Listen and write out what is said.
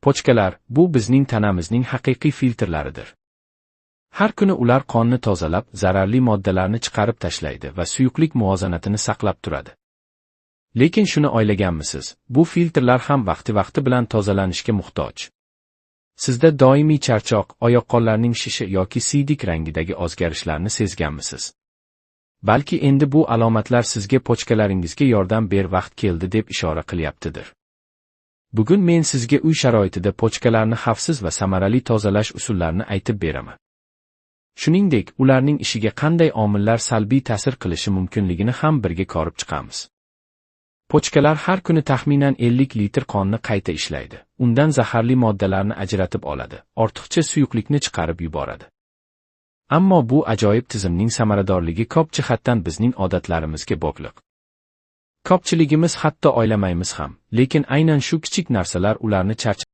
Pochkalar bu bizning tanamizning haqiqiy filtrlaridir. Har kuni ular qonni tozalab, zararli moddalarni chiqarib tashlaydi va suyuqlik muvozanatini saqlab turadi. Lekin shuni o'ylaganmisiz, bu filtrlar ham vaqti-vaqti bilan tozalanishga muhtoj. Sizda doimiy charchoq, oyoq-qo'llarning shishi yoki siydik rangidagi o'zgarishlarni sezganmisiz? Balki endi bu alomatlar sizga pochkalaringizga yordam ber vaqt keldi deb ishora qilyaptidir. Bugun men sizga uy sharoitida pochkalarni xavfsiz va samarali tozalash usullarini aytib beraman. Shuningdek, ularning ishiga qanday omillar salbiy ta'sir qilishi mumkinligini ham birga ko'rib chiqamiz. Pochkalar har kuni taxminan 50 litr qonni qayta ishlaydi. Undan zaharli moddalarni ajratib oladi, ortiqcha suyuqlikni chiqarib yuboradi. Ammo bu ajoyib tizimning samaradorligi ko'p jihatdan bizning odatlarimizga bog'liq. Ko'pchiligimiz hatto o'ylamaymiz ham, lekin aynan shu kichik narsalar ularni charchatadi.